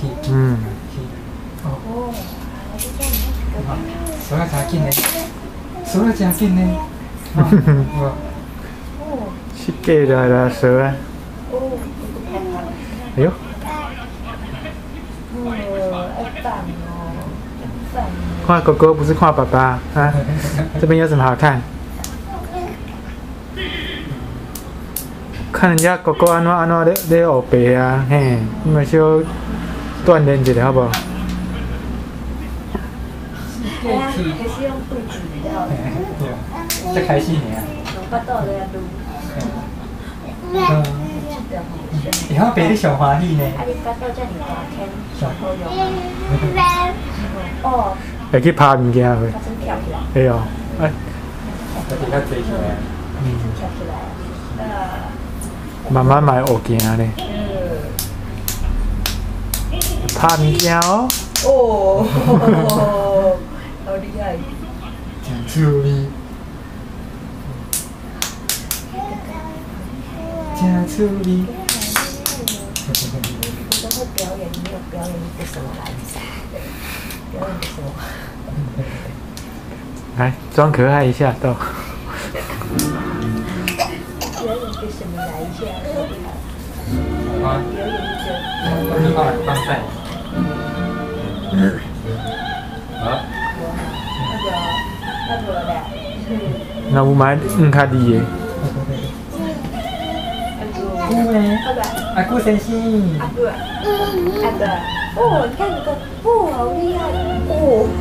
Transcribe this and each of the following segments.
去去。哦，手啊真緊呢，手啊真緊呢。是過來啦，蛇啊！哎呦！看哥哥不是看爸爸啊？這邊有什麼好看？看人家哥哥按怎按怎咧學爬啊，嘿，你嘛小鍛鍊一下好無？還是用肚子比較。對，才開始爾。嗯。會曉爬你上歡喜呢。啊，你腹肚遮爾大，牽上好用。哦。會去拍物件未？會哦，哎。家己較濟起來。嗯。慢慢嘛會學行咧。拍物件哦。哦，好厲害！真趣味。真趣味。你都會表演，你有表演一個什麼來着？表演個什麼？來裝可愛一下，到。表演個什麼來一下？啊！表演一個。你放放在。啊？那個咧。那有買毋較厲的。姑呢？阿姑先生。阿姑，阿哥，哦，你看那個，哦，好厲害，哦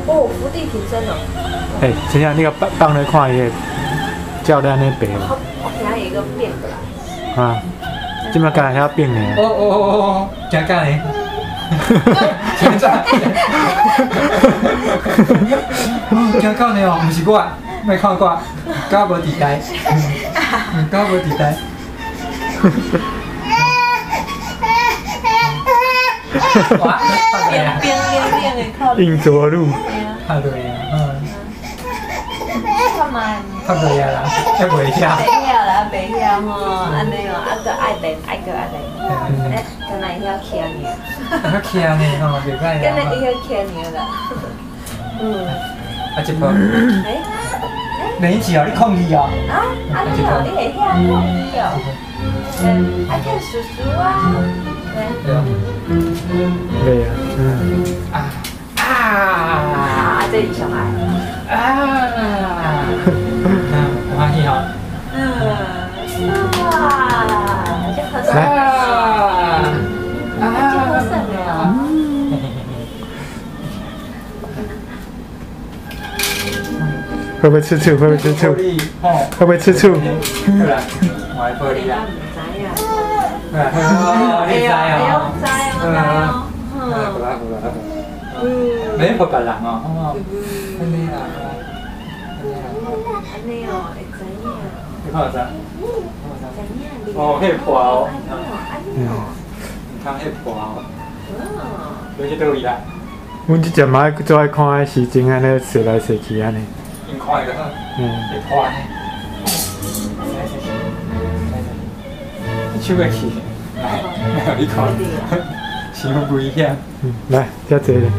哦，伏地挺身哦。哎，等下那個放放來看伊個教練咧爬。我聽伊個變過來。啊，這擺敢會曉變呢？哦哦哦哦，驚驚呢？驚啥？驚到呢哦，毋是我，莫看我，狗無佇台，狗無佇台。哇！硬着陸。拍落啊，嗯。拍落啊啦，還袂曉。袂曉啦，袂曉吼，按呢哦，啊，閣愛練，愛閣愛練。欸，敢若會曉徛爾。會曉徛呢吼，袂歹啊。敢若會曉徛爾啦。嗯。啊，這個。欸。練一次哦，你抗議哦。啊，按呢哦，你會曉抗議哦。嗯，啊，叫叔叔啊。對啊。對啊，嗯。啊啊！這是上愛。啊！有歡喜吼。嗯。哇！這好耍。啊！這好耍的哦。會不會吃醋？會不會吃醋？會不會吃醋？好啦，我來抱你啦。哦，你知哦。知哦，知哦。好啦好啦好啦。免抱別人哦，好無？按呢啦，按呢啦。按呢哦，會知影。你看有知？知影。哦，彼個破哦。按呢哦。毋通彼個破哦。你去佗位啦？阮這隻嘛最愛看的時陣，按呢踅來踅去按呢。𪜶看就好。會破呢。手會去，來，來，你看，傷危險。來，遮坐咧。